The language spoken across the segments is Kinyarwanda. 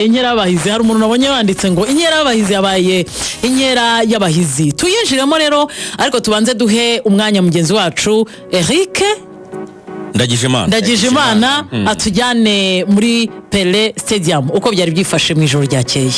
Inkera y'abahizi, hari umuntu nabonye wanditse ngo inkera y'abahizi yabaye inkera y'abahizi. Tuyinjiremo rero, ariko tubanze duhe umwanya mugenzi wacu Eric Ndagijimana. Ndagijimana atujyane muri Pele Stadium uko byari byifashe mu ijoro ryakeye.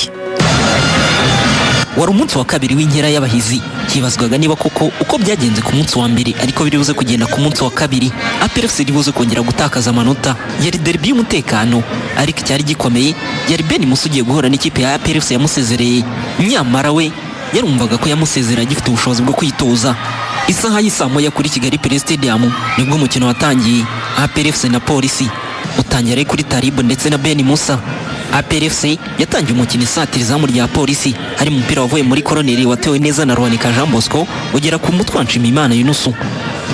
Wari umunsi wa kabiri w'inkera y'abahizi. Hibazwaga niba koko uko byagenze ku munsi wa mbere ariko biri buze kugenda ku munsi wa kabiri, APR FC iri buze kongera gutakaza amanota. Yari derby y'umutekano, ariko icyari gikomeye yari Ben Musa ugiye guhura n'ikipe ya APR FC yamusezereye, nyamara we yarumvaga ko yamusezereye agifite ubushobozi bwo kwitoza. Isaha y'isaa 1 kuri Kigali Pele Stadium nibwo umukino watangiye, APR FC na Polisi, utangira ari kuri Taribu ndetse na Ben Musa. APR FC yatangiye umukino isatira izamu rya Polisi, hari umupira wavuye muri koroneri watewe neza na Ruhanika Jean Bosco, ugera ku mutwe wa Nshimiyimana Yunusu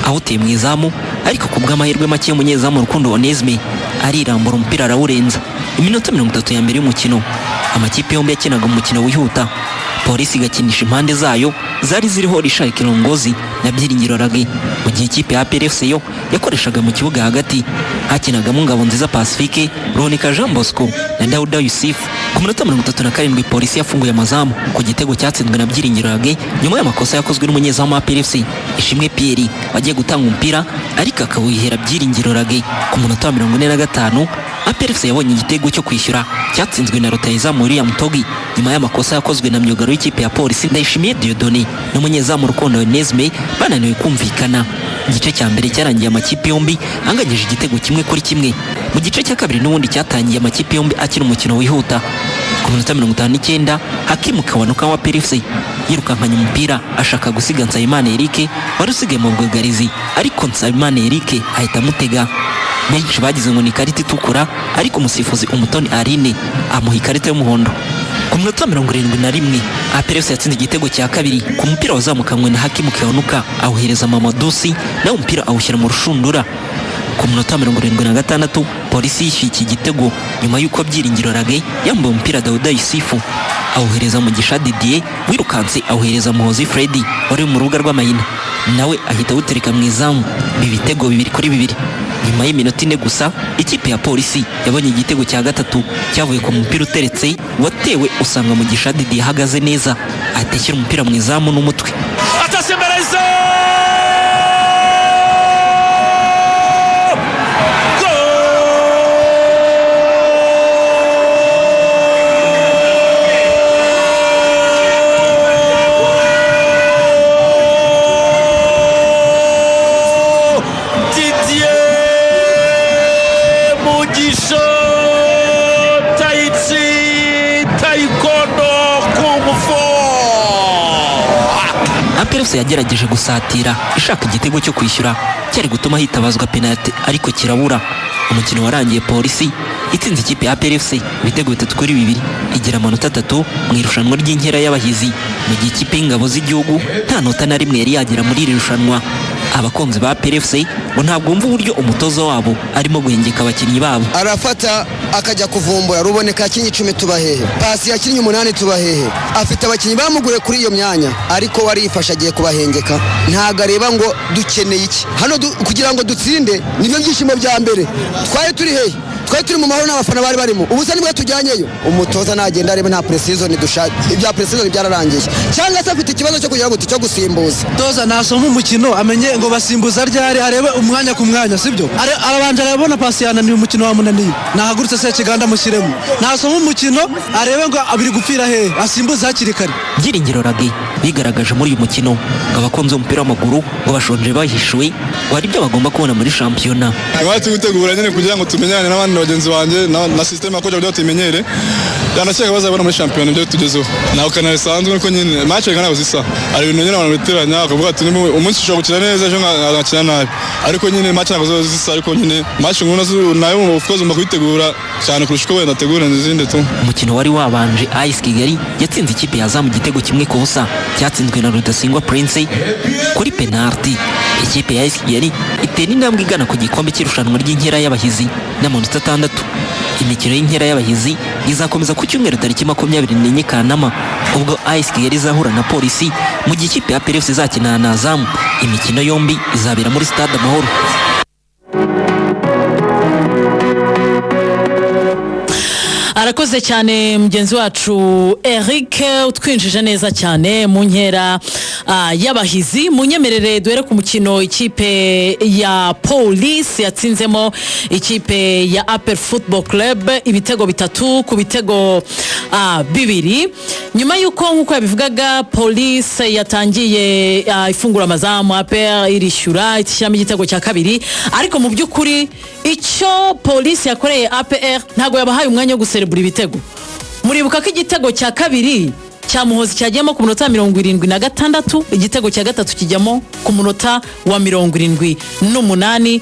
awuteye mu izamu, ariko ku bw'amahirwe make y'umunyezamu Rukundo Onesme arirambura umupira arawurenza. Iminota 30 ya mbere y'umukino, amakipe yombi yakinaga umukino wihuta, Polisi igakinisha impande zayo zari ziriho Richard Kirongozi na Byiringiro Lague, mu gihe ikipe ya APR FC yo yakoreshaga mu kibuga hagati hakinagamo Ngabonziza Pacifique, Ruhanika Jean Bosco na Dauda Yusuf. Ku minota 37 Polisi yafunguye amazamu ku gitego cyatsinzwe na Byiringiro Lague nyuma y'amakosa yakozwe n'umunyezamu wa APR FC Ishimwe Pierre wagiye gutanga umupira ariko akawihera Byiringiro Lague. Ku munota wa 45 APR FC yabonye igitego cyo kwishyura cyatsinzwe na rutahizamu William Togi nyuma y'amakosa yakozwe na myugariro w'ikipe ya Polisi Ndayishimiye Dieudonné n'umunyezamu Rukundo Onesme bananiwe kumvikana. Igice cya mbere cyarangiye amakipe yombi anganyije igitego 1-1. Mu gice cya kabiri n'ubundi cyatangiye amakipe yombi akina umukino wihuta. Ku minota 59 Hakimu Kiwanuka wa APR FC yirukankanye umupira ashaka gusiga Nsabimana Eric wari usigaye mu bwugarizi, ariko Nsabimana Eric ahita amutega. Benshi bagize ngo ni ikarita itukura, ariko umusifuzi Umutoni Aline amuha ikarita y'umuhondo. Ku minota 71 APR FC yatsinze igitego cya kabiri ku mupira wazamukanywe na Hakimu Kiwanuka, awuhereza Mamadou Sy, nawe umupira awushyira mu rushundura. Ku munota 76 Polisi yishyuye iki gitego nyuma y'uko Byiringiro Lague yambaye umupira Dauda Yusufu, awuhereza Mugisha Didier wirukanse awuhereza Muhozi Freddy wari mu rubuga rw'amayina, nawe ahita awutereka mu izamu, ibitego 2-2. Nyuma y'iminota 4 gusa ikipe ya Polisi yabonye igitego cya gatatu cyavuye ku mupira uteretse watewe usanga Mugisha Didier ahagaze neza, ahita ashyira umupira mu izamu n'umutwe. Attention imbere y'izamu! Goal! Didier Mugisha Taichi Taekwondo Kung Fu! APR FC yagerageje gusatira ishaka igitego cyo kwishyura cyari gutuma hitabazwa penalty, ariko kirabura. Umukino warangiye Polisi itsinze ikipe ya APR FC ibitego 3-2, igira amanota 3 mu irushanwa ry'inkera y'abahizi, mu gihe ikipe y'ingabo z'igihugu nta nota na rimwe yari yagira muri iri rushanwa. Abakunzi ba APR FC ngo ntabwo bumva uburyo umutoza wabo arimo guhengeka abakinnyi babo. Arafata akajya kuvumbura. Ruboneka yakinnye 10, tuba hehe? Pasi yakinnye 8, tuba hehe? Afite abakinnyi bamuguriye kuri iyo myanya, ariko warifashe agiye kubahengeka. Ntabwo areba ngo dukeneye iki hano kugira ngo dutsinde. Nibyo byishimo bya mbere. Twari turi hehe? Twari turi mu mahoro n'abafana bari barimo ubusa, nibwo tujyanyeyo. Umutoza nagenda arebe, nta pre-season dushaka, ibya pre-season byararangiye, cyangwa se afite ikibazo cyo kugira ngo cyo gusimbuza. Toza nasoma umukino amenye ngo basimbuza ryari, arebe umwanya ku mwanya, sibyo? Arabanje arabona Pasi yananiwe, umukino wamunaniye, nahagurutse Sekiganda amushyiremo. Nasoma umukino arebe ngo abiri gupfira hehe, asimbuze hakiri kare. Byiringiro Lague bigaragaje muri uyu mukino ngo abakunzi b'umupira w'amaguru ngo bashonje bahishuwe, ngo hari ibyo bagomba kubona muri shampiyona. Nyuma turi gutegura nyine kugira ngo tumenyane n'abandi bagenzi banjye na système ya coach kugira ngo tuyimenyere. Yanakeka bazabona muri shampiyona ibyo tugezeho. Ntabwo kanari bisanzwe, ariko nyine match ntabwo zisa. Hari ibintu nyine abantu bitiranya bakavuga ati umunsi ushobora gukina neza, ejo nkakina nabi, ariko nyine match ntabwo ziba zisa. Ariko nyine match nkuru nazo nayo of course ugomba kuyitegura cyane kurusha uko wenda ategura izindi tu. Umukino wari wabanje, AS Kigali yatsinze ikipe ya Azam igitego 1-0 cyatsinzwe na Rudasingwa Prince kuri penalty. Ikipe ya AS Kigali itera intambwe igana ku gikombe cy'irushanwa ry'inkera y'abahizi n'amanota 6. Imikino y'inkera y'abahizi izakomeza ku cyumweru tariki 24 Kanama, ubwo AS Kigali izahura na Polisi, mu gihe ikipe ya APR FC izakinana na Azam. Imikino yombi izabera muri Stade Amahoro. Arakoze cyane mugenzi wacu Eric, utwinjije neza cyane mu nkera y'abahizi. Munyemerere duhere ku mukino ikipe ya Police yatsinzemo ikipe ya APR Football Club ibitego 3 ku bitego 2, nyuma y'uko, nk'uko yabivugaga, Police yatangiye ifungura amazamu, APR irishyura ishyiramo igitego cya kabiri. Ariko mu by'ukuri icyo Police yakoreye APR, ntabwo yabahaye umwanya wo guserebura ibitego. Muribuka ko igitego cya kabiri cya Muhozi cyagiyemo ku munota 76, igitego cya gatatu kijyamo ku munota wa 78.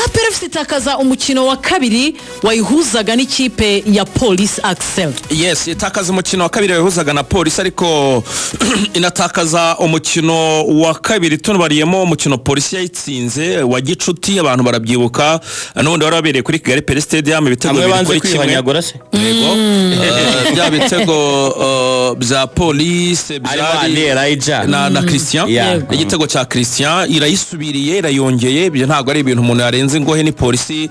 APR FC itakaza umukino wa kabiri wayihuzaga n'ikipe ya Police Axel. Yes, itakaza umukino wa kabiri wayihuzaga na Polisi, ariko inatakaza umukino wa kabiri tubariyemo umukino Polisi yayitsinze wa gicuti. Abantu barabyibuka, n'ubundi wari wabereye kuri Kigali Pele Stadium, ibitego Hamwe 2 banze kuri 1. kwihanyagura se. Yego. Bya bitego bya Polisi Harimo Andi Elijah. na Christian. Yeah. Igitego cya Christian irayisubiriye, irayongeye. Ibyo ntabwo ari ibintu umuntu yarenze ingohe. Ni Polisi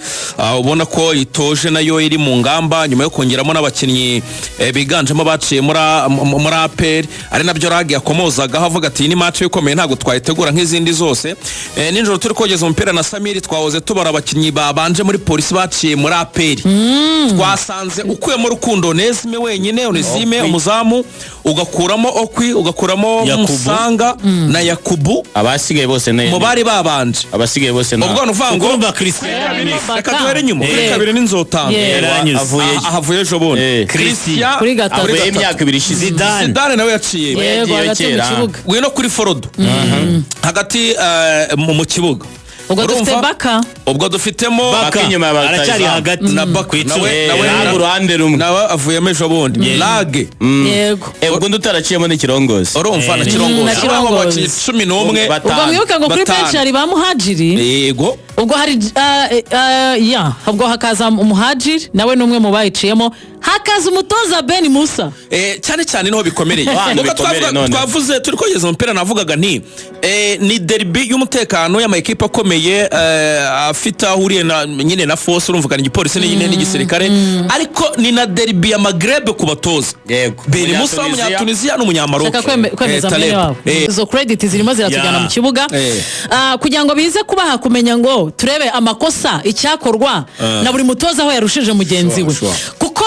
ubona ko itoje, nayo iri mu ngamba nyuma yo kongeramo n'abakinnyi biganjemo baciye muri APR, ari nabyo Ragi yakomozagaho avuga ati: "Iyi ni match ikomeye, ntabwo twayitegura nk'izindi zose." Nijoro turi kogeza umupira na Samiri, twahoze tubara abakinnyi babanje muri Polisi baciye muri APR. Twasanze ukuyemo Rukundo Onesime wenyine, Onesime Okwi. umuzamu, ugakuramo Okwi, ugakuramo Yakubu. Musanga na Yakubu, Abasigaye bose mu bari babanje. Abasigaye bose Ubwo ni ukuvuga ngo Urumva Christian reka duhere inyuma kuri kabiri n'inzotanga. Yaranyuze. Avuye Ahavuye ejo bundi. Christian Kuri gatatu. Avuye imyaka 2 ishize. Zidane. Zidane nawe yaciye. Yego. Yagiye Hagati mu kera. kibuga. Ngwino kuri Forodo hagati mu kibuga. Ubwo dufite Urumva? Baka. Ubwo dufitemo Baka inyuma ya Aracyari rutahizamu. hagati na Baka Ku icumi. nawe Ntabwo uruhande rumwe. Nawe avuyemo ejo bundi Lage. Yego. Ubwo undi utaraciyemo ni Kirongozi. Urumva, na Kirongozi. Na Kirongozi. Urumva abakinnyi 11. Batanu. Ubwo mwibuke ngo kuri Batanu. benshi hari ba Muhajiri. Yego. Ubwo hari ya ubwo hakaza Umuhajiri, nawe ni umwe mu bayiciyemo, hakaza umutoza Ben Musa. Cyane cyane niho bikomereye. Abantu Kuko bikomere none. twavuze turi kogeza umupira, navugaga nti ni derby y'umutekano y'amakipe akomeye, afite aho ahuriye na nyine na force. Urumva ni igipolisi nyine n'igisirikare, ariko ni na derby ya Maghreb ku batoza. Yego. Ben Musa w'Umunyatunisia n'Umunyamaroc. Shaka kwemeza mwene Taleb. wabo. Izo credit zirimo ziratujyana mu kibuga. Kugira ngo bize kubaha kumenya ngo turebe amakosa, icyakorwa na buri mutoza aho yarushije mugenzi we. Kuko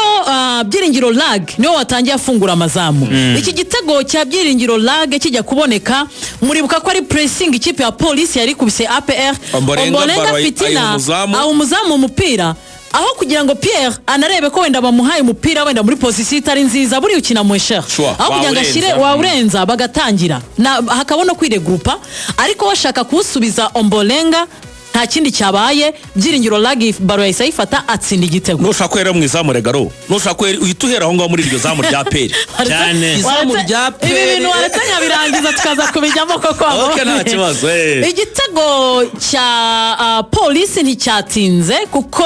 Byiringiro Lag niwe watangiye afungura amazamu. Iki gitego cya Byiringiro Lag kijya kuboneka, muribuka ko ari pressing ikipe ya Polisi yari ikubise APR. Ombolenga baro Fitina ayiha umuzamu. aha umuzamu umupira, aho kugira ngo Pierre anarebe ko wenda bamuhaye umupira wenda muri position itari nziza, buriya ukina mu esheri, aho kugira ngo Wawurenza. ashyire wawurenza bagatangira na hakabona no kwiregurupa, ariko bashaka kuwusubiza Ombolenga, nta kindi cyabaye. Byiringiro Lagi baro yahise ayifata, atsinda igitego. Nushaka uhera mu izamu regaro, nushaka uhita uhera aho ngaho muri iryo zamu rya APR. Cyane. Izamu rya Ibi bintu waretse nkabirangiza, tukaza kubijyamo koko. Ok, nta kibazo. Igitego cya Polisi nticyatinze kuko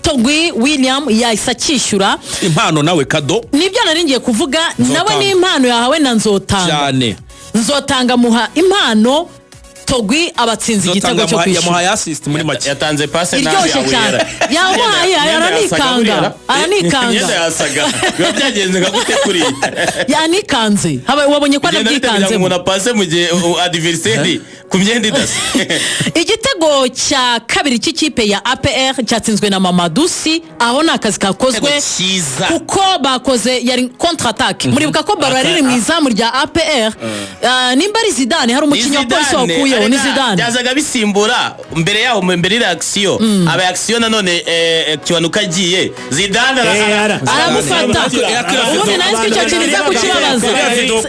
Togwi William yahise akishyura. Impano nawe kado. Nibyo nari ngiye kuvuga, nawe ni impano yahawe na Nzotanga. Cyane. Nzotanga muha impano, Togwi abatsinze igitego cyo kwishyura. Yamuhaye assist muri make. Yatanze passe nabi. Iryoshye cyane yamuhaye, aranikanga, aranikanga. Imyenda yasaga biba byagenze nka gute kuriya? Yanikanze. Wabonye ko Bigenda bite kugira ngo anabyikanzemo. umuntu apase mu gihe adversaire ku myenda idasa? Igitego cya kabiri cy'ikipe ya APR cyatsinzwe na Mamadusi. Aho ni akazi kakozwe. Igitego cyiza. Kuko bakoze yari contre attaque. Muribuka ko baro yari iri mu izamu rya APR. Nimba ari Zidane, hari umukinnyi wa Polisi wawukuyeho, ni Zidane. Byazaga bisimbura mbere yaho, mbere y'iriya action aba action nanone Kiwanuka agiye, Zidane Aramufata. Ubundi nawe icyo kintu iza kukibabaza.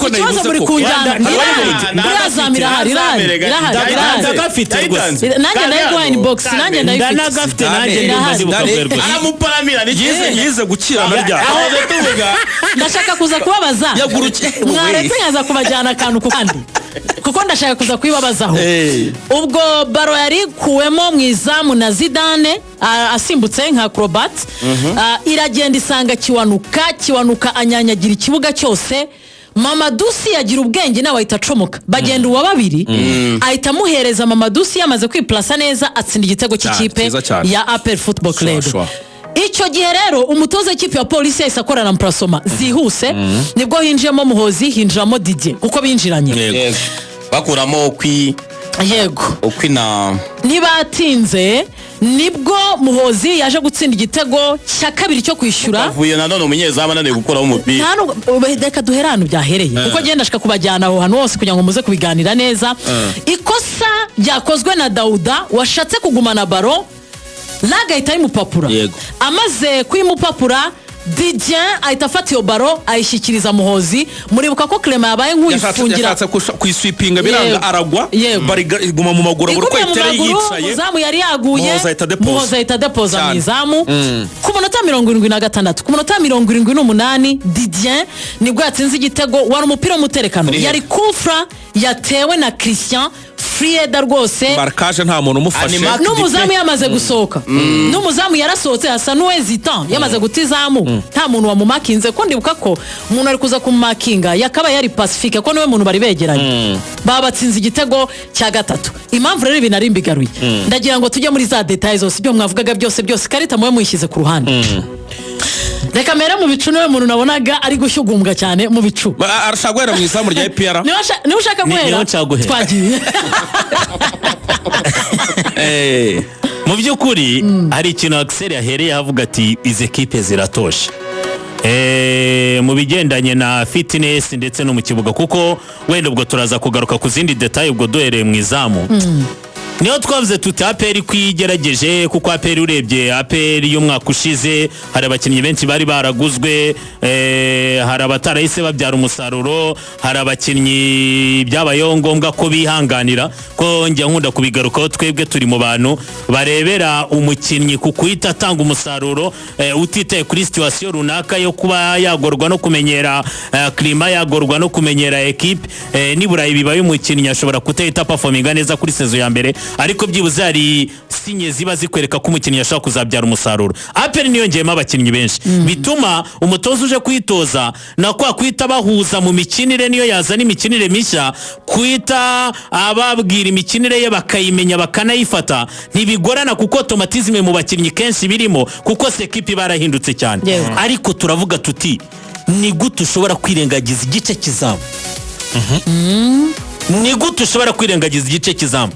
Ikibazo muri kunjyana iriya zamu irahari, irahari, irahari, irahari. Ndagafite rwose. Nanjye ndayiguha inbox, nanjye ndayifite. Ndanagafite nanjye, ndumva Irahari. ndibuka rwose. Aramuparamira ni Yize cyiza. yize gukirana rya Aho tuvuga. Ndashaka kuza kubabaza. Yagurukiye. Mwaretse nkaza kubajyana akantu ku kandi, kuko ndashaka kuza kubibabazaho. Ubwo baro yari ikuwemo mu izamu na Zidane, asimbutse nka acrobat, iragenda isanga Kiwanuka. Kiwanuka anyanyagira ikibuga cyose. Mamadusi yagira ubwenge, nawe ahita acomoka, bagenda uwa babiri, ahita amuhereza Mamadusi yamaze kwiplasa neza, atsinda igitego cy'ikipe Cyiza cyane. ya APR Football Club. Sure, sure. Icyo gihe rero umutoza w'ikipe ya Polisi yahise akora remplacement zihuse. Nibwo hinjiyemo Muhozi, hinjiramo Didier, kuko binjiranye. Yego. Bakuramo Okwi. Yego. Okwi na Ntibatinze, nibwo Muhozi yaje gutsinda igitego cya kabiri cyo kwishyura. Avuye nanone umunyezamu ananiwe gukuraho umupira. Nta reka duhere ahantu byahereye, kuko ngenda ndashaka kubajyana aho hantu hose kugira ngo muze kubiganira neza. Ikosa ryakozwe na Dawuda washatse kugumana ballon, Lague ahita ayimupapura. Amaze kuyimupapura, Didier ahita afata iyo ballon ayishyikiriza Muhozi. Muribuka ko Clement yabaye nk'uyifungira. Yashatse kuyiswipinga biranga. Aragwa. Bariga iguma mu maguru, abura uko Igumye mu ayitereye maguru, yicaye. Umuzamu yari yaguye. Muhoza ahita depoza. Muhoza ahita depoza mu izamu ku munota 76. Ku munota 78, Didier nibwo yatsinze igitego. Wari umupira w'umuterekano. Free. Yari coup franc yatewe na Christian Frieda rwose. Marquage, nta muntu umufashe. Animac N'umuzamu yamaze gusohoka, n'umuzamu yarasohotse asa n'uwezitan, yamaze guta izamu, nta muntu wamumakinze. Ko ndibuka ko umuntu ari kuza kumumakinga yakabaye yari Pacifique, ko niwe muntu bari begeranye. Babatsinze igitego cya gatatu. Impamvu rero ibi nari mbigaruye, ndagira ngo tujye muri za détails zose, ibyo mwavugaga byose byose, ikarita mube muyishyize ku ruhande. Reka mbere mu bicu, niwe muntu nabonaga ari gushyugumbwa cyane mu bicu. Arashaka guhera mu izamu rya APR. Niba ushaka guhera. Niho nshaka guhera. Twagiye. Mu by'ukuri hari ikintu Axel yahereye avuga ati izi ekipe ziratoshe mu bigendanye na fitness ndetse no mu kibuga, kuko wenda ubwo turaza kugaruka ku zindi détails. Ubwo duhereye mu izamu, niyo twavuze tuti APR ko igerageje, kuko APR, urebye APR y'umwaka ushize, hari abakinnyi benshi bari baraguzwe, hari abatarahise babyara umusaruro, hari abakinnyi byabayeho ngombwa ko bihanganira. Ko njya nkunda kubigarukaho, twebwe turi mu bantu barebera umukinnyi ku kuhita atanga umusaruro, utitaye kuri situation runaka yo kuba yagorwa no kumenyera climat, yagorwa no kumenyera ekipe. Nibura bibaye umukinnyi ashobora kutahita performinga neza kuri saison ya mbere, ariko byibuze hari signes ziba zikwereka ko umukinnyi ashobora kuzabyara umusaruro. APR niyongeyemo abakinnyi benshi, bituma umutoza uje kwitoza na kwa kwita bahuza mu mikinire, niyo yazana imikinire mishya, kwita ababwira imikinire ye bakayimenya bakanayifata ntibigorana, kuko automatisme mu bakinnyi kenshi birimo, kuko se ekipi barahindutse cyane. Ariko turavuga tuti ni gute ushobora kwirengagiza igice cy'izamu? Ni gute ushobora kwirengagiza igice cy'izamu?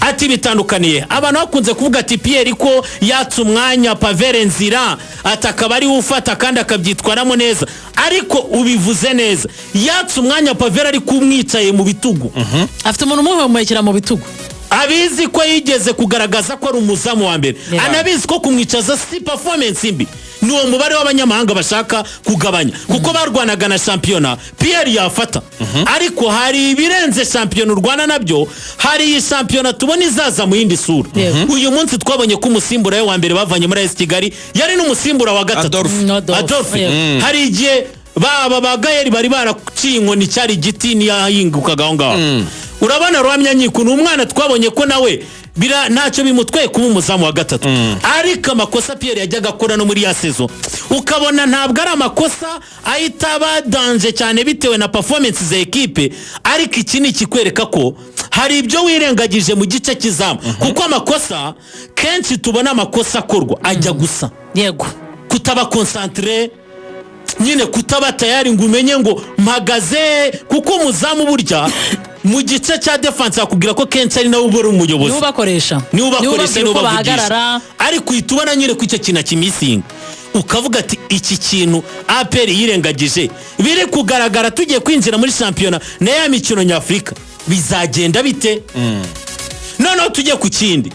Ati bitandukaniye. Abantu bakunze kuvuga ati Pierre ko yatse umwanya Pavelh Ndzila, ati akaba ariwe ufata kandi akabyitwaramo neza. Ariko ubivuze neza, yatse umwanya Pavelh ari kumwicaye mu bitugu. Afite umuntu umuhumekera mu bitugu. Abizi ko yigeze kugaragaza ko ari umuzamu wa mbere, anabizi ko kumwicaza si performance mbi, ni uwo mubare w'abanyamahanga bashaka kugabanya, kuko barwanaga na shampiyona. Pierre yafata, ariko hari ibirenze shampiyona urwana nabyo. Hari iyi shampiyona tubona izaza mu yindi sura. Uyu munsi twabonye ko umusimbura we wa mbere bavanye muri AS Kigali yari n'umusimbura wa gatatu. Adolphe. Adolphe. Adolphe. Yego. Hari igihe baba ba Gayeri bari baraciye inkoni, cyari igiti ntiyahingukaga aho ngaho. Urabona Ruhamya Nkiko ni umwana twabonye ko nawe ntacyo bimutwaye kuba umuzamu wa gatatu, ariko amakosa Pierre yajyaga akora no muri ya saison, ukabona ntabwo ari amakosa ahita aba danger cyane bitewe na performance za ekipe, ariko iki ni ikikwereka ko hari ibyo wirengagije mu gice cy'izamu, kuko amakosa kenshi tubona, amakosa akorwa ajya gusa kutaba concentré nyine, kutaba tayari ngo umenye ngo mpagaze, kuko umuzamu burya mu gice cya défense yakubwira ko kenshi ari nawe uba uri umuyobozi. Niwe ubakoresha. Niwe ubakoresha, niwe ubabwira uko ubavugisha. bahagarara. Ariko uhita ubona nyine ko icyo kintu akimisinga, ukavuga ati iki kintu APR yirengagije biri kugaragara. Tugiye kwinjira muri shampiyona na ya mikino nyafurika, bizagenda bite? Noneho tujye ku kindi: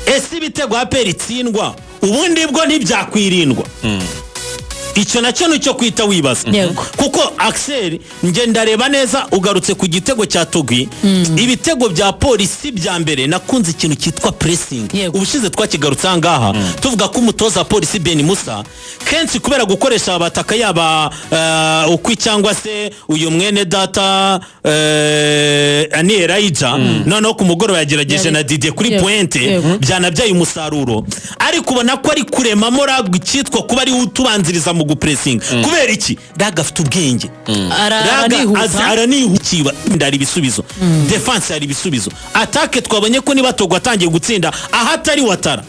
ese ibitego APR itsindwa ubundi bwo ntibyakwirindwa? Icyo nacyo ni icyo kwita wibaza. Kuko Axel, nge ndareba neza, ugarutse ku gitego cya Togui, ibitego bya Polisi bya mbere, nakunze ikintu cyitwa pressing. Ubushize twakigarutse aha ngaha tuvuga ko umutoza wa Polisi Ben Musa kenshi kubera gukoresha abataka, yaba Ukwi cyangwa se uyu mwene data ani Elijah, noneho ku mugoroba yagerageje na Didier kuri pointe, byanabyaye umusaruro, ariko ubona ko ari kuremamo ragwa icyitwa kuba ariwe utubanziriza. mu gupressinga. Kubera iki? Raga afite ubwenge. Raga Aranihuta. Aranihukiba. Hari ibisubizo, defense hari ibisubizo, attaque twabonye ko niba Togo atangiye gutsinda ahatari Watara,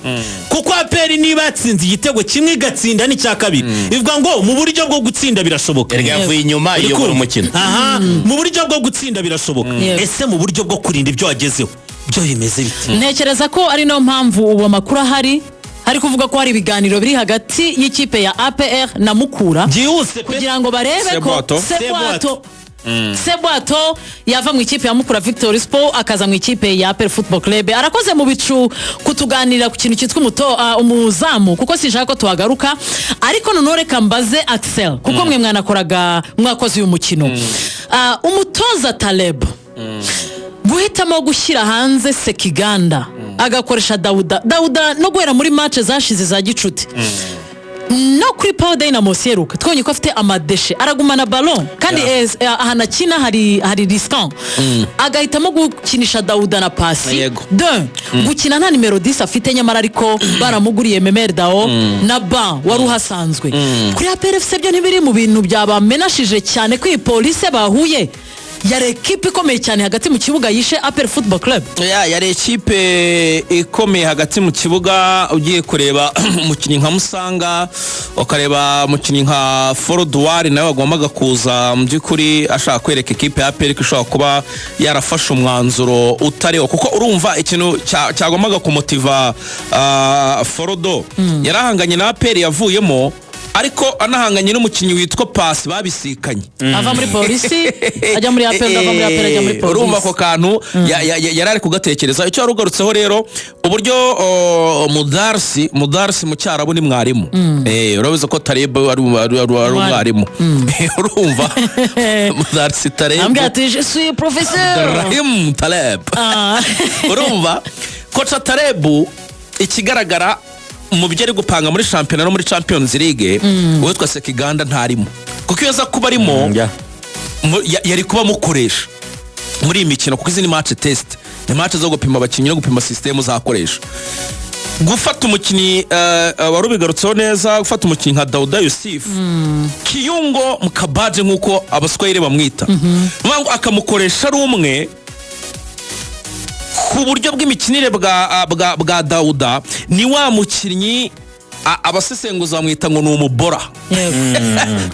kuko APR niba yatsinze igitego kimwe igatsinda n'icya kabiri, bivuga ngo mu buryo bwo gutsinda birashoboka. Erega yavuye inyuma Uri iyobora kumva? umukino. Aha, mu buryo bwo gutsinda birashoboka. Ese mu buryo bwo kurinda ibyo wagezeho byo bimeze bite? Ntekereza ko ari nayo mpamvu ubu amakuru ahari hari kuvuga ko hari ibiganiro biri hagati y'ikipe ya APR na Mukura byihuse pe. kugira ngo barebe ko Sebwato. Sebwato yava mu ikipe ya Mukura Victory Sport akaza mu ikipe ya APR Football Club. Arakoze mu bicu kutuganirira ku kintu cyitwa umuzamu, kuko sinshaka ko tuhagaruka. Ariko noneho reka mbaze Axel, kuko mwe mwanakoraga, mwakoze uyu mukino. Umutoza Taleb guhitamo gushyira hanze Sekiganda agakoresha Dawuda, Dawuda no guhera muri match zashize za gicuti no kuri Power Dynamos yeruka, twabonye ko afite amadéchets, aragumana ballon kandi ahantu akina hari risquant, agahitamo gukinisha Dawuda na Pasi de gukina nta nimero 10 afite, nyamara ariko baramuguriye Memel Dao na ba wari uhasanzwe kuri APR FC. Byo ntibiri mu bintu byabamenashije cyane ko iyi Polisi bahuye yari ekipe ikomeye cyane hagati mu kibuga yishe APR Football Club? Ya, yari ekipe ikomeye hagati mu kibuga. Ugiye kureba umukinnyi nka Musanga, ukareba umukinnyi nka Foroduwari nawe wagombaga kuza mu by'ukuri ashaka kwereka ekipe ya APR ko ishobora kuba yarafashe umwanzuro utariwo, kuko urumva ikintu cyagombaga kumotiva Forodo, yarahanganye na APR yavuyemo, ariko anahanganye n'umukinnyi witwa Pasi babisikanye. Ava muri Polisi ajya muri APR, ava muri APR ajya muri Urumva ako Polisi. kantu yari ari kugatekereza. Icyo wari ugarutseho rero, uburyo mudarsi mu Cyarabu ni mwarimu. Urabizi ko Tareb ari umwarimu. Urumva mudarsi Tareb Ambwira ati: "Je suis professeur." Rahim Taleb. Urumva coach Tarebu, ikigaragara mu byo ari gupanga muri shampiyona no muri Champions League, uwitwa Sekiganda ntarimo, kuko iyo aza kuba arimo yari kuba amukoresha muri iyi mikino, kuko izi ni match test, ni match zo gupima abakinnyi no gupima système uzakoresha. Gufata umukinnyi wari ubigarutseho neza, gufata umukinnyi nka Dauda Yusuf Kiyungo Mukabaje, nk'uko Abaswahili bamwita, ni ngo akamukoresha ari umwe ku buryo bw'imikinire bwa Dauda. Ni wa mukinnyi abasesenguzi bamwita ngo ni umubora,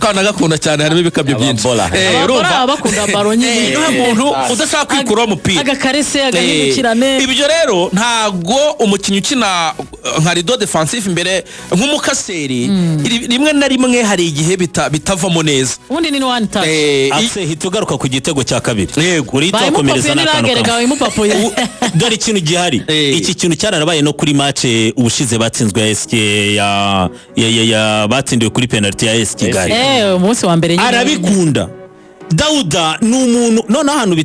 kandi agakunda cyane, harimo ibikabyo byinshi. Ababora. Ababora Urumva? baba bakunda ballon nyine. Ni wa muntu udashaka kwikuraho umupira. Agakarese, agahindukirane. Ibyo rero ntago umukinnyi ukina nka rideau défensif imbere nk'umukaseri, rimwe na rimwe hari igihe bitavamo neza. Ubundi ni one touch. Ase hita ugaruka ku gitego cya kabiri. Yego. Urihita wakomereza Bayimupapuye n'akantu niragerega. kamwe. Bayimupapuye. Dore ikintu gihari. Iki kintu cyararabaye no kuri match ubushize batsinzwe ya SK ya batsindiwe kuri penalty ya AS Kigali. Umunsi wa mbere nyine. Arabikunda. Dawuda ni umuntu noneho ahantu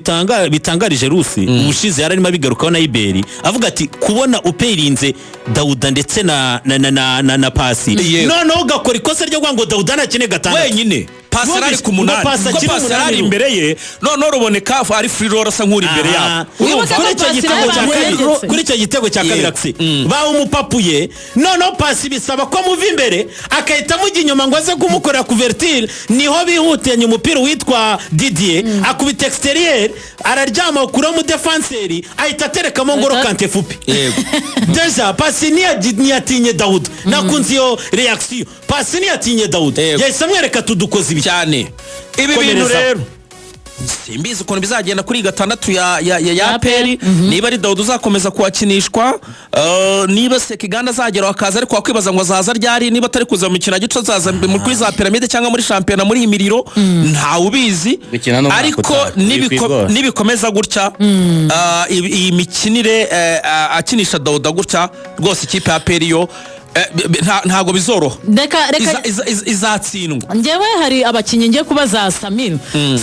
bitangarije Rusi, ubushize yari arimo abigarukaho na Iberi, avuga ati kubona upeirinze Dawuda ndetse na Pasi, noneho ugakora ikosa ryo kuvuga ngo Dawuda ntakine gatandatu Wenyine, Pasi yari ari ku Ngo munani, Pasi kuko akiri Pasi yari ari umunani. imbere ye, noneho Ruboneka ari free role asa nk'uri imbere yabo. Wibuke Kuri ko icyo Pasi gitego nawe cya kabiri, bamuhengetse. kuri icyo gitego cya kabiri, akisi bawumupapuye, noneho Pasi bisaba ko amuva imbere agahita amujya inyuma ngo aze kumukorera couverture. Niho bihutanye umupira witwa Didier akubita extérieur, araryama kuri umudefanseri, ahita aterekamo Ngolo Kante fupi. Déjà Pasi ntiyatinye Dawuda. Nakunze iyo réaction, Pasi ntiyatinye Dawuda, yahise amwereka tudukoze ibi. Cyane ibi bintu. Komereza. Rero simbizi ukuntu bizagenda kuri gatandatu ya Ya APR, APR, niba ari Dawuda uzakomeza kuhakinishwa, niba Sekiganda azagera akaza, ariko wakwibaza ngo azaza ryari? Niba atari kuza mu mikino ya gice, azaza kuri za Piramide cyangwa muri shampiyona muri iyi miriro, ntawe ubizi. Gukina n'umwaka Ariko utaha. Bikwigora. nibikomeza gutya, iyi mikinire akinisha Dawuda gutya, rwose ikipe ya APR yo ntabwo bizoroha. Reka reka. Izatsindwa. Njyewe hari abakinnyi ngiye kubaza Samir.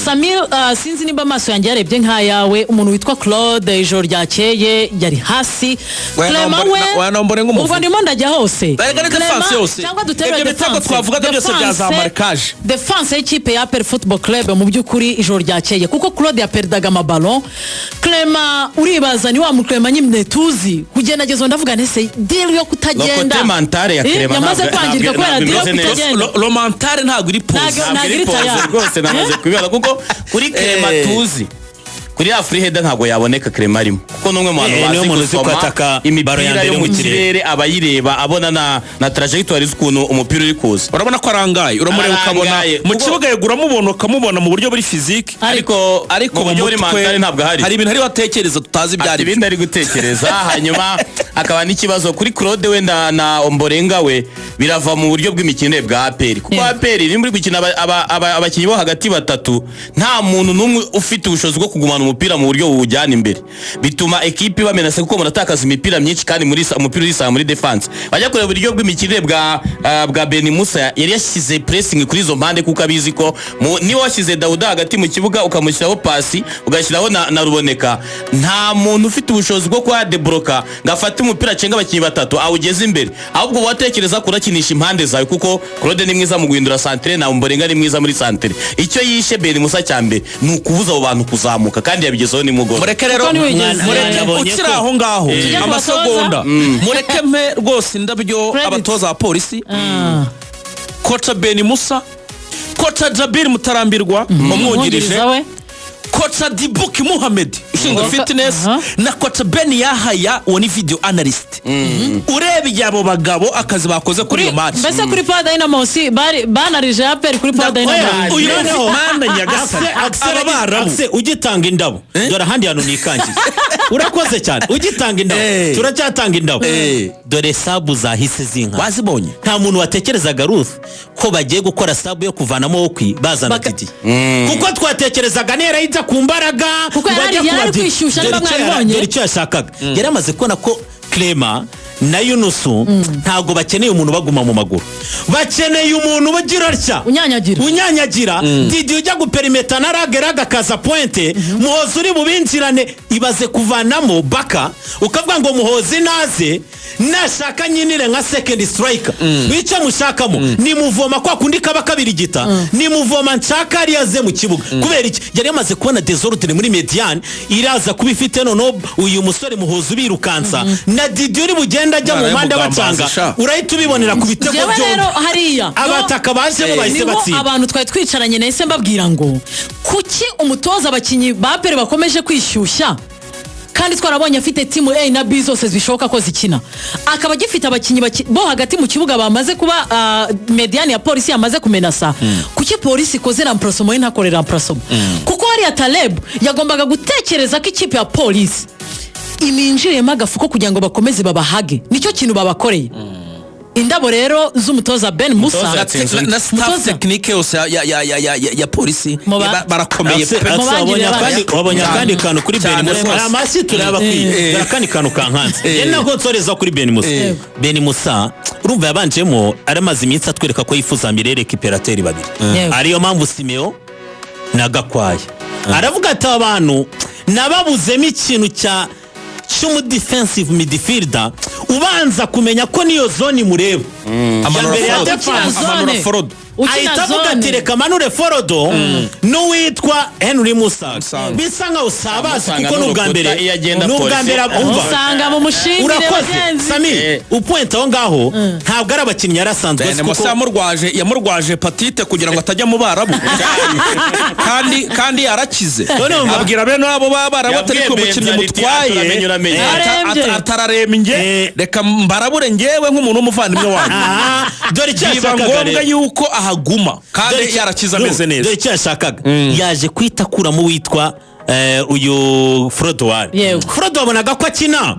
Samir, sinzi nimba amaso yanjye yarebye nk'ayawe, umuntu witwa Claude ijoro ryakeye yari hasi. Oya, Clement we oya, nombore nk'umuvugo. Ubwo ndimo ndajya hose. Erega ni Clement, defense yose. cyangwa duterure Ibyo bitego defense. twavugaga byose bya za marquage. Defense y'ikipe ya APR Football Club mu by'ukuri ijoro ryakeye, kuko Claude yaperdaga amaballon. Clement, uribaza ni wa mu Clement nyine tuzi kugendageza, ndavuga ntese deal yo kutagenda. Lokote. Mentale ya Clement Yamaze kwangirika kubera ntabwo drop imeze neza. itagenda. Le mental ntabwo iri posé. Ntabwo Ntabwo iri iri posé tayari. rwose, namaze kubibona, kuko kuri Clement tuzi kuri ya free header ntabwo yaboneka Clement arimo, kuko ni umwe mu bantu Niwe bazi muntu uzi gusoma kwataka baro ya imipira mbere yo mu mu kirere. kirere, aba ayireba, abona na trajectoire z'ukuntu umupira uri kuza. Urabona ko arangaye, uramureba ukabona Arangaye. mu kibuga, yego uramubona, ukamubona mu buryo buri physique, ariko ariko mu buryo buri mutwe mentale ntabwo ahari. Hari ibintu ariho atekereza tutazi ibyo Ati ari byo. Ibindi ari gutekereza. Hanyuma akaba n'ikibazo kuri Claude we na Omborenga we, birava mu buryo bw'imikinire bwa APR, kuko APR iri muri gukina abakinnyi bo hagati batatu, nta muntu n'umwe ufite ubushobozi bwo kugumana umupira mu buryo buwujyana imbere. Bituma ekipi bamenase, kuko muratakaza imipira myinshi, kandi muri umupira urisanga muri defense. Bajya kureba uburyo bw'imikinire bwa Beni Musa, yari yashyize pressing kuri izo mpande, kuko abizi ko niba washyize Dauda hagati mu kibuga, ukamushyiraho pasi, ugashyiraho na Ruboneka, nta muntu ufite ubushobozi bwo kuba yadebloka ngo afate umupira acenga abakinnyi batatu awugeze imbere. Ahubwo watekereza kurakinisha impande zawe, kuko Claude ni mwiza mu guhindura centre na Omborenga ni mwiza muri centre. Icyo yishe Beni Musa cya mbere ni ukubuza abo bantu kuzamuka, kandi yabigezeho nimugoroba. Mureke rero, Kuko ntiwigeze. mureke Nabonye ukiri aho ngaho Tujye ku amasegonda, mureke mpe rwose indabyo Credit. abatoza ba polisi, koca Beni Musa, koca Jabir Mutarambirwa umwungirije, Umwungiriza we. Koca Dibuki Muhamed ushinzwe fitness, na koca Ben Yahaya, uwo ni video analyst. Urebye abo bagabo, akazi bakoze kuri iyo match. Mbese kuri Power Dynamos bari banarije APR kuri Power Dynamos. Uyu Noneho- mana nyagasani, aba Barabu. Axel, ugitanga indabo, dore ahandi hantu nikangiye. Urakoze cyane ugitanga indabo. Turacyatanga indabo. Dore sub zahise zinka. Wazibonye? Nta muntu watekerezaga, Ruth, ko bagiye gukora sub yo kuvanamo Okwi bazana Didi, kuko twatekerezaga nera yijya ku mbaraga Kuko ngo ajye yari kubabyina. kwishyushya, Dore niba icyo mwabibonye. Dore icyo yashakaga, yari amaze kubona ko Clement na Yunusu ntabwo bakeneye umuntu baguma mu maguru, bakeneye umuntu ubagira atya. Unyanyagira. Unyanyagira. Didi ujya guperimeta na rage, rage akaza pointe, Muhozi uri bubinjirane. Ibaze kuvanamo Baka ukavuga ngo Muhozi naze, nashaka nyinire nka second striker. Icyo mushakamo ni muvoma, kwa kundi kaba kabirigita, ni muvoma nshaka ariyo aze mu kibuga. Kubera iki? Yari yamaze kubona désordre muri médiane iraza kuba ifite noneho uyu musore Muhozi ubirukansa na Didi uri bugenda ajya mu mpande Mwana abacanga. sha. Urahita ubibonera ku bitego Njyewe rero byombi. Hariya Abataka bajemo bahise niho batsinda. abantu twari twicaranye, nahise mbabwira ngo kuki umutoza abakinnyi ba APR bakomeje kwishyushya, kandi twarabonye afite team A na B zose zishoboka ko zikina, akaba agifite abakinnyi bo hagati mu kibuga bamaze kuba médiane ya Polisi yamaze kumenasa. Kuki Polisi ikoze remplacement ye ntakore remplacement? Kuko hariya Taleb yagombaga gutekereza ko ikipe ya Polisi iminjiriyemo agafuko kugira ngo bakomeze babahage. Nicyo kintu babakoreye. Indabo rero z'umutoza Ben Musa. Umutoza yatsinze undi. Na staff Umutoza. technique yose ya polisi barakomeye Axel, pe. Axel, wabonye Mubangire wabonye Cyane. akandi kantu kuri Cyane Ben Musa. rwose. Aya mashyi turayabakwiye. Dore akandi kantu kankanze, njye nako nsoreza kuri Ben Musa. Ben Musa, urumva, yabanjemo aramaze iminsi atwereka ko yifuza milieu récupérateur babiri, ariyo mpamvu Simeo na Gakwaya. Aravuga ati abantu nababuzemo ikintu cy'umu defensive midfielder ubanza kumenya ko niyo zone imureba Amanura mbere ya Forodo. defense. Amanura Zone. Forodo. Ukina Ahita avuga zone. ati reka manure Forodo n'uwitwa Henry Musaga. Musaga. Bisa nkaho sabazi, Musanga kuko ni ubwa n'urukuta mbere, iyo agenda ni ubwa polisi. mbere umva. Usanga mu mushingire Urakoze. bagenzi. Sami, upointa aho ngaho, ntabwo ari abakinnyi yari asanzwe azi Bene Musa kuko yamurwaje hépatite kugira ngo atajya mu Barabu, kandi yarakize. Urumva? Abwira bene abo b'Abarabu atari ko Yabwiye umukinnyi Benzariti, mutwaye aturamenye, uramenye. Arembye. atararembye, reka mbarabure ngewe nk'umuntu w'umuvandimwe wanyu. Aha, dore icyo Biba yashakaga ngombwa rero. yuko ahaguma kandi Dore yarakize ameze neza. Dore icyo yashakaga, yaje kwita akuramo uwitwa uyu Frodowari. Frodo wabonaga ko akina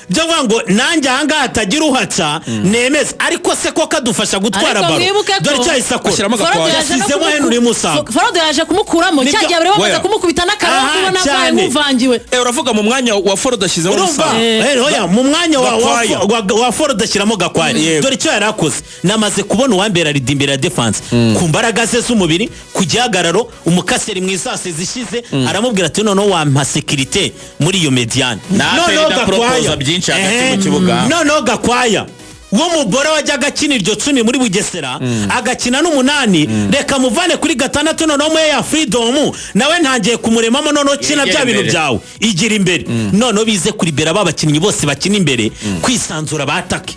byo kuvuga ngo nanjye ahangaha hatagira uhaca nemeze, ariko se ko kadufasha gutwara Ariko baro? mwibuke ko- Dore icyo yahise akora. Ashyiramo Forodo Gakwaya. yaje no Yashyizemo Henry Musaga. Forodo yaje kumukuramo cya gihe bari bamaze Oya. kumukubita n'akarongo, Aha, ubona abaye cyane. nk'uvangiwe. Uravuga mu mwanya wa Forodo ashyizemo Urumva? Musaga. Oya, mu mwanya Gakwaya. wa Forodo ashyiramo Gakwaya. Dore icyo yari akoze: namaze kubona uwambera arida imbere ya defense ku mbaraga ze z'umubiri, ku gihagararo, umukaseri mwiza zishize. Aramubwira ati noneho wampa sécurité muri iyo médiane. Na Noneho APR idaporopoza Gakwaya. byinshi hagati mu kibuga. Noneho Gakwaya w'umugore wajyaga akina iryo 10 muri Bugesera, agakina n'umunani, reka muvane kuri gatandatu, noneho muhe ya freedom nawe ntangiye kumuremamo. Noneho kina Yegere bya bintu imbere. byawe, igira imbere, noneho bize kuribera ba bakinnyi bose bakina imbere kwisanzura batake.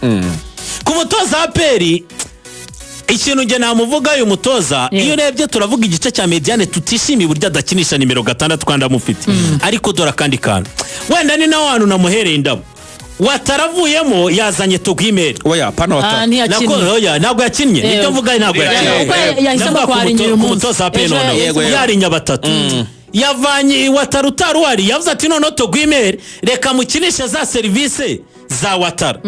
Ku mutoza APR, ikintu njye namuvuga, uyu mutoza, iyo urebye turavuga igice cya médiane, tutishimiye uburyo adakinisha nimero 6 kandi amufite. Ariko dore akandi kantu, wenda ni nawe hantu namuhereye indabo. Wataravuyemo, yazanye Togui Mel. Oya, pana Ah, Watara. ntiyakinnye. Oya, ntabwo yakinnye. Nibyo mvuga, ntabwo yakinnye. Kuko yahisemo Ndavuga ku kwarinya uyu ku munsi. mutoza wa Ejo noneho. yahisemo. Yego. Yarinya batatu, yavanye Watara utari uhari, yavuze ati: "Noneho Togui Mel, reka mukinishe za serivisi za Watara."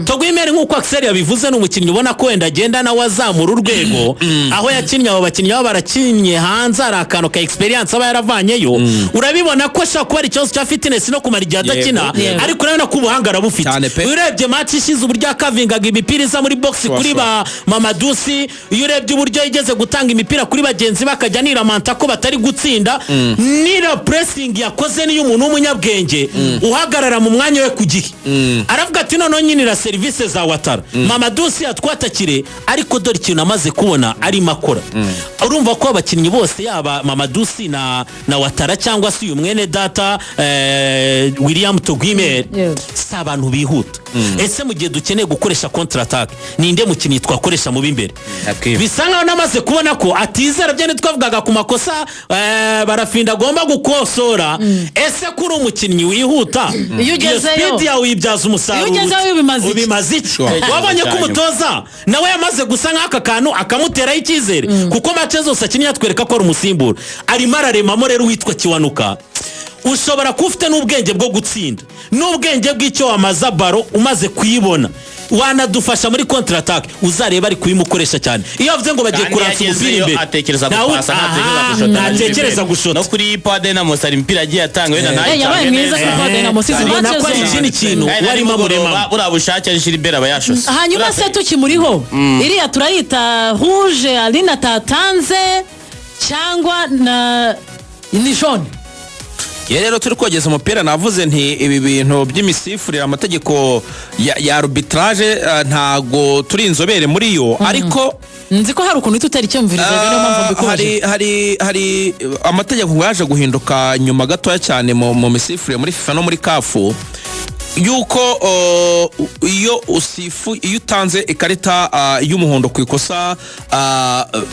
Togui Mel, nk'uko Axel yabivuze, ni umukinnyi ubona ko wenda agenda nawe azamura urwego. Aho yakinnye, abo bakinnyi baba barakinnye hanze, hari akantu ka experience aba yaravanyeyo. Urabibona ko ashobora kuba ari ikibazo cya fitness no kumara igihe adakina, ariko urabona ko ubuhanga arabufite. Cyane pe. Urebye match ishize, uburyo yakavingaga imipira iza muri box kuri ba Mamadou Sy, iyo urebye uburyo yigeze gutanga imipira kuri bagenzi be, akajya niramanta ko batari gutsinda, nira pressing yakoze niyo umuntu w'umunyabwenge uhagarara mu mwanya we ku gihe. Aravuga ati: "Noneho nyinira serivisi za Watara, Mamadou Sy yatwatakire." Ariko dore ikintu amaze kubona arimo akora, urumva ko abakinnyi bose, yaba Mamadou Sy na Watara cyangwa se uyu mwene data William Togui Mel, si abantu bihuta. Ese mu gihe dukeneye gukoresha contre-attaque, ninde mukinnyi twakoresha mu b'imbere? Hakim. Bisa nkaho namaze kubona ko atizera byo twavugaga ku makosa Barafinda agomba gukosora. Ese kuri umukinnyi wihuta, Iyo ugezeyo- speed yawe uyibyaza umusaruro? Iyo ugezeyo ubimaze iki? Ubimaze iki? Sure. Wabonye ko Cyane. umutoza nawe yamaze gusa nk'aka kantu akamuteraho icyizere, kuko match zose akinnye atwereka ko ari umusimbura, arimo araremamo. Rero uwitwa Kiwanuka, ushobora kuba ufite n'ubwenge bwo gutsinda n'ubwenge bw'icyo wamaza ballon, umaze kuyibona wanadufasha muri contre-attaque. Uzareba ari kubimukoresha cyane iyo avuze ngo bagiye Kandi kuransa umupira yagezeyo imbere. atekereza gupasa, ntatekereza Aha, gushota. ntatekereza gushota. No kuri Power Dynamos hari imipira agiye atanga wenda Eh, yabaye ntayitange mwiza neza. kuri Power Dynamos izi Ubona match ko ari zose. ikindi kintu Kandi na warimo nimugoroba, amuremamo. buriya bushake Gilbert aba yashose. Hanyuma se tukimuriho, iriya turayita rouge Aline atatanze cyangwa na ni jaune? Ye, rero turi kogeza umupira navuze nti ibi bintu by'imisifurire, amategeko ya arbitrage, ntago turi inzobere muri yo, ariko Nzi ko hari ukuntu uhita utera icyumvirizo, niyo mpamvu mbikubajije. Hari amategeko ngo yaje guhinduka nyuma gatoya cyane mu misifurire muri FIFA no muri CAF, yuko iyo usifu, iyo utanze ikarita y'umuhondo ku ikosa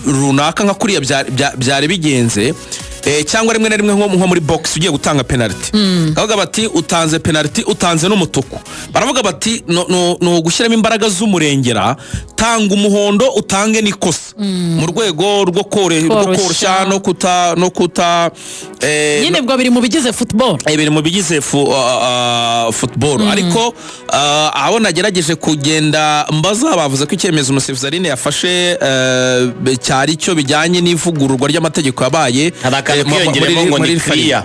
runaka nka kuriya byari bigenze, cyangwa rimwe na rimwe nko muri box ugiye gutanga penalty, bakavuga bati utanze penalty, utanze n'umutuku, baravuga bati no ugushyiramo imbaraga z'umurengera, tanga umuhondo utange n'ikosa mu rwego rwo Koroshya. koroshya no kuta Nyine ubwo biri mu bigize football. Biri mu bigize football. Ariko aho nagerageje kugenda mbaza, bavuze ko icyemezo umusifuzi Aline yafashe cyari cyo bijyanye n'ivugururwa ry'amategeko yabaye Hari akantu kiyongeremo ngo muri ni referee. clear.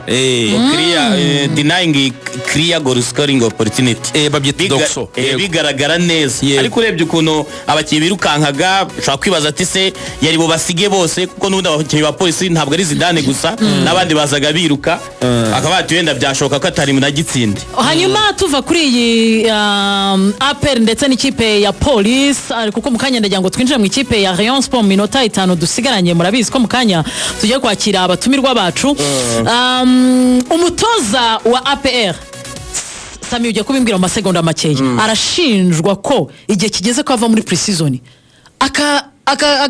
Ngo clear, denying clear goal scoring opportunity. Babyita DOGSO. Yego. Bigaragara neza. Yego. Ariko urebye ukuntu abakinnyi birukankaga, ushobora kwibaza ati: "Se yari bubasige bose?" Kuko n'ubundi abakinnyi ba Polisi ntabwo ari Zidane gusa, n'abandi bazaga biruka, akaba bati wenda byashoboka ko atari munagitsinde. Hanyuma tuva kuri iyi APR ndetse n'ikipe ya Police, kuko mu kanya ndagira ngo twinjire mu ikipe ya Rayon Sport mu minota 5 dusigaranye. Murabizi ko mu kanya tugiye kwakira abatumirwa bacu. Umutoza wa APR, Sami, ugiye kubimbwira mu masegonda makeya, arashinjwa ko igihe kigeze ko ava muri pre-season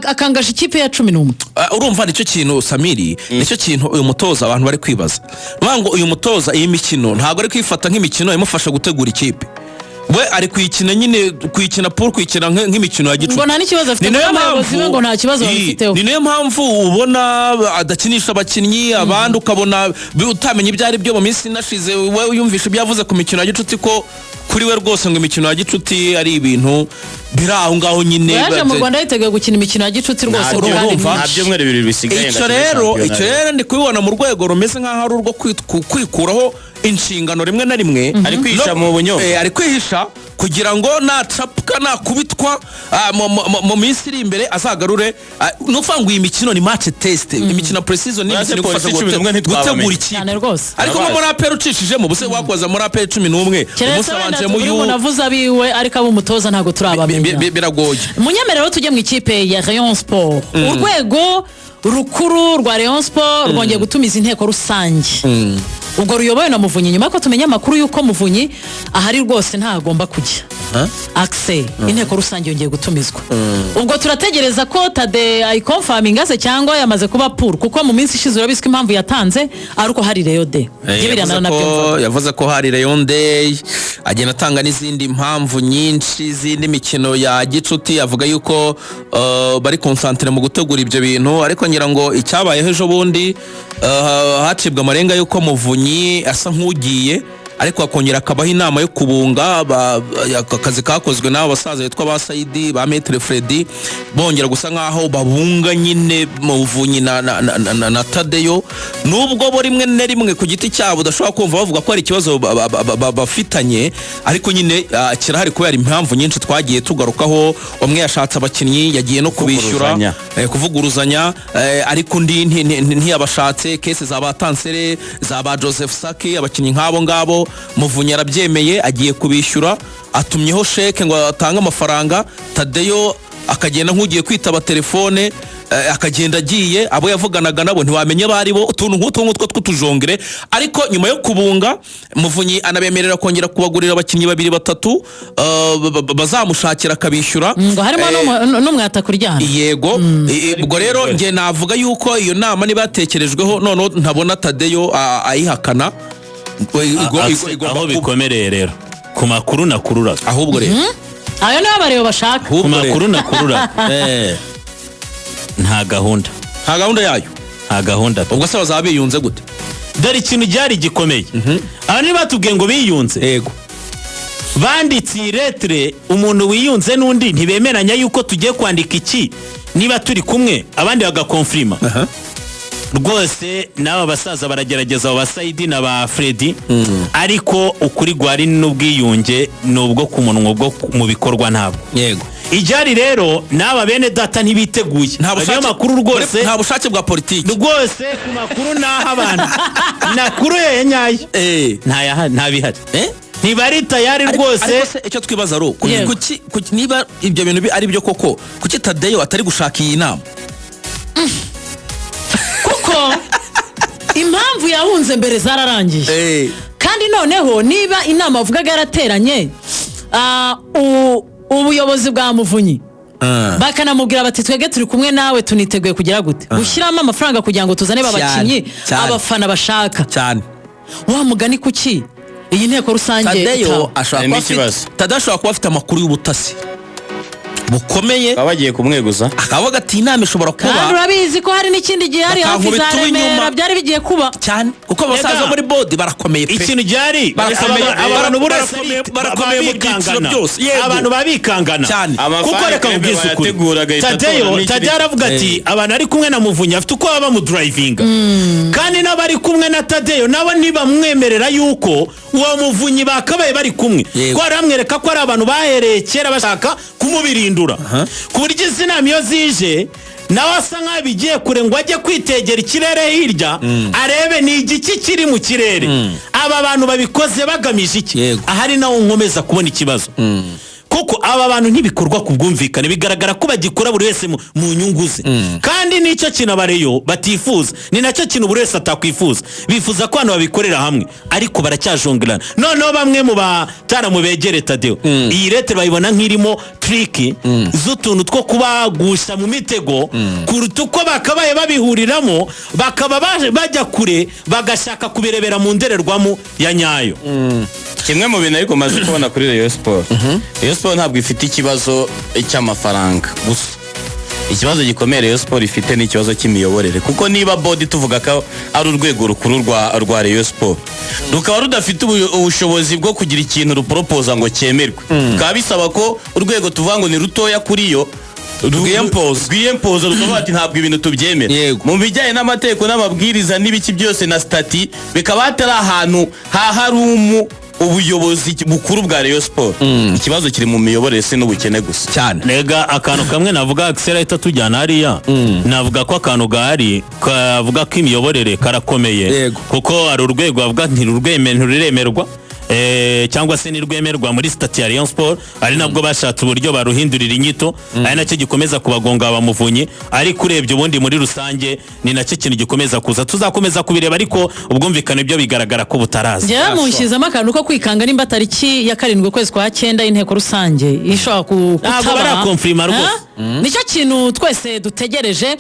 akangasha ikipe ya 11. Urumva nicyo kintu, Samiri, nicyo kintu uyu mutoza abantu bari kwibaza. Ni ngo uyu mutoza iyi mikino ntabwo ari kwifata nk'imikino imufasha gutegura ikipe, we ari kuyikina nyine, kuyikina pour kuyikina nk'imikino ya gicuti. Ngo nta n'ikibazo afite, Ni nayo kuko abayobozi be ngo nta kibazo babifiteho. Ni nayo mpamvu ubona adakinisha abakinnyi abandi, ukabona utamenya ibyo ari byo. Mu minsi inashize we yumvishe ibyo yavuze ku mikino ya gicuti, ko kuri we rwose ngo imikino ya gicuti ari ibintu biri aho ngaho nyine. Yaje mu Rwanda yiteguye gukina imikino ya gicuti rwose Nta kandi Urumva? Nta myinshi. byumweru 2 bisigaye Icyo ngo akine rero shampiyona. Icyo rero ndi kubibona mu rwego rumeze nk'aho ari urwo kwikuraho inshingano rimwe na rimwe. Ari kwihisha mu bunyobwa. Ari kwihisha kugira ngo nacapwa, nakubitwa mu minsi iri imbere azagarure. Ni ukuvuga ngo iyi mikino ni match test, imikino pre-season ni Uretse imikino igufasha Polisi 11 ntitwabamenya. gutegura ikipe. Cyane rwose. Ariko nko muri APR ucishijemo, buse wakoza muri APR 11, umunsi Keretse wenda abanjemo turi umuntu avuze abiwe, ariko ab'umutoza ntabwo turabamenya. Biragoye. Munyemerero tujye mu ikipe ya Rayon Sport. Urwego rukuru rwa Rayon Sport rwongeye gutumiza inteko rusange, ubwo ruyobowe na Muvunyi, nyuma yuko tumenya amakuru y'uko Muvunyi ahari rwose ntagomba kujya. Akise, inteko rusange yongeye gutumizwa. Ubwo turategereza ko Tade ayiconfirminga se cyangwa yamaze kuba pour, kuko mu minsi ishize urabizi ko impamvu yatanze ari uko hari Rayon Day. Njye biriya naranabyumvaga. Yavuze ko hari Rayon Day, agenda atanga n'izindi mpamvu nyinshi z'indi mikino ya gicuti, avuga yuko bari concentré mu gutegura ibyo bintu. Ariko ngira ngo icyabayeho ejo bundi, hacibwa amarenga yuko Muvunyi asa nk'ugiye, ariko akongera akabaho inama yo kubunga akazi kakozwe n'abo basaza bitwa ba Sayidi, ba Maître Freddy, bongera gusa nk'aho babunga nyine Muvunyi na Tadeyo, nubwo bo rimwe na rimwe ku giti cyabo udashobora kumva bavuga ko hari ikibazo bafitanye, ariko nyine kirahari kubera impamvu nyinshi twagiye tugarukaho. Umwe yashatse abakinnyi, yagiye no kubishyura. Kuvuguruzanya. Kuvuguruzanya, ariko undi ntiyabashatse. Case za ba Tansere, za ba Joseph Saki, abakinnyi nk'abo ngabo, Muvunyi arabyemeye, agiye kubishyura, atumyeho chèque ngo atange amafaranga. Tadeyo akagenda nk'ugiye kwitaba telefone, akagenda agiye, abo yavuganaga nabo ntiwamenya abo ari bo, utuntu nk'utwo ngutwo tw'utujongere. Ariko nyuma yo kubunga, Muvunyi anabemerera kongera kubagurira abakinnyi babiri batatu, bazamushakira akabishyura. Ngo harimo n'umwataka uryana. Yego. Ubwo rero njye navuga yuko iyo nama niba yatekerejweho, noneho ntabona Tadeyo ayihakana. Igomba Aho kuba. bikomereye rero, ku makuru nakururaga, Ahubwo rero Ayo niyo abareba bashaka. ku Ahubwo rero makuru nakururaga, nta gahunda. Nta gahunda yayo? Nta gahunda pe. Ubwo se bazaba biyunze gute? Dore ikintu cyari gikomeye, aha niba batubwiye ngo biyunze, banditse iyi lettre, umuntu wiyunze n'undi ntibemeranya yuko tugiye kwandika iki niba turi kumwe, abandi bagaconfirma. Rwose n'aba basaza baragerageza, abo ba Sayidi na ba Fredi, ariko ukuri gwari n'ubwiyunge ni ubwo ku munwa, ubwo mu bikorwa ntabwo. Ijyari rero n'aba bene data ntibiteguye. Nta Ayo bushake makuru rwose, nta bushake bwa politiki. Rwose ku makuru n'aho abantu nakuru ya nyayo, nta bihari. Ntibari tayari rwose. Ariko se icyo twibaza ari uku: kuki niba ibyo bintu ari byo koko, kuki Tadeyo atari gushaka iyi nama? Kuko impamvu yahunze mbere zararangiye, kandi noneho niba inama bavugaga yarateranye, ubuyobozi bwa Muvunyi bakanamubwira bati: "Twebwe turi kumwe nawe, tuniteguye kugira gute, gushyiramo amafaranga kugira ngo tuzane ba bakinnyi abafana bashaka." Wa mugani, kuki iyi nteko rusange Tadeyo itaba? ashobora Harimo kuba afite ikibazo. Tadeyo ashobora kuba afite amakuru y'ubutasi bukomeye, Baba bagiye kumweguza. akavuga ati inama ishobora Kandi kuba, urabizi ko hari n'ikindi gihe hari hafi bakankubita za uw'inyuma. Remera byari bigiye kuba. Cyane, kuko abasaza Rega. bo muri board barakomeye pe. Ikintu gihari, Barakomeye, abantu buri wese barakomeye mu byiciro babikangana. byose. Yego. Abantu babikangana. Kuko Amafani reka club nkubwize ukuri, bayategura agahita Tadeyo, atora n'ikiri- Tadeyo aravuga ati abantu ari kumwe na Muvunyi afite uko baba bamudrivinga, kandi n'abari kumwe na Tadeyo nabo ntibamwemerera yuko uwo Muvunyi bakabaye bari kumwe, ko aramwereka ko ari abantu bahereye kera bashaka kumubirindura, ku buryo izi nama iyo zije nawe asa nk'aho bigiye kure ngo ajye kwitegera ikirere hirya, arebe ni igiki kiri mu kirere, aba bantu babikoze bagamije iki. Ahari nawo nkomeza kubona ikibazo, kuko aba bantu ntibikorwa ku bwumvikane, bigaragara ko bagikora buri wese mu nyungu ze, kandi nicyo kintu abareyo batifuza, ni nacyo kintu buri wese atakwifuza. Bifuza ko abantu babikorera hamwe, ariko baracyajongerana. Noneho bamwe mu bataramu begere Tadeo, iyi lettre bayibona nk'irimo trick z'utuntu two kubagusha mu mitego, kuruta uko bakabaye babihuriramo, bakaba bajya kure bagashaka kubirebera mu ndorerwamo ya nyayo. Kimwe mu bintu ariko maze kubona kuri Rayon Sport, Rayon Sport ntabwo ifite ikibazo cy'amafaranga gusa. Ikibazo gikomeye Rayon Sport ifite ni ikibazo cy'imiyoborere, kuko niba board tuvuga ko ari urwego rukuru rwa Rayon Sport rukaba rudafite ubushobozi bwo kugira ikintu ruporopoza ngo cyemerwe, bikaba bisaba ko urwego tuvuga ngo ni rutoya kuri yo Rwiyempoza. rwiyempoza, rukavuga ati ntabwo ibintu tubyemera mu bijyanye n'amategeko n'amabwiriza n'ibiki byose na statut, bikaba hatari ahantu haharumu ubuyobozi bukuru bwa Rayon Sport. Ikibazo kiri mu miyoborere, si n'ubukene gusa. Cyane. Rega akantu kamwe navuga, Axel ahita tujyana hariya, navuga ko akantu gahari kavuga ko imiyoborere karakomeye, kuko hari urwego bavuga ntiruremerwa. Cyangwa se nirwemerwa muri statut ya Rayon Sport, ari nabwo bashatse uburyo baruhindurira inyito, ari nacyo gikomeza kubagonga Bamuvunyi. Ariko urebye ubundi muri rusange ni nacyo kintu gikomeza kuza, tuzakomeza kubireba, ariko ubwumvikane byo bigaragara ko butaraza. Njyewe munshyizemo akantu ko kwikanga nimba tariki ya 7 ukwezi kwa 9 inteko rusange ishobora Ntabwo kutaba. barakonfirima rwose. Ha? Nicyo kintu twese dutegereje.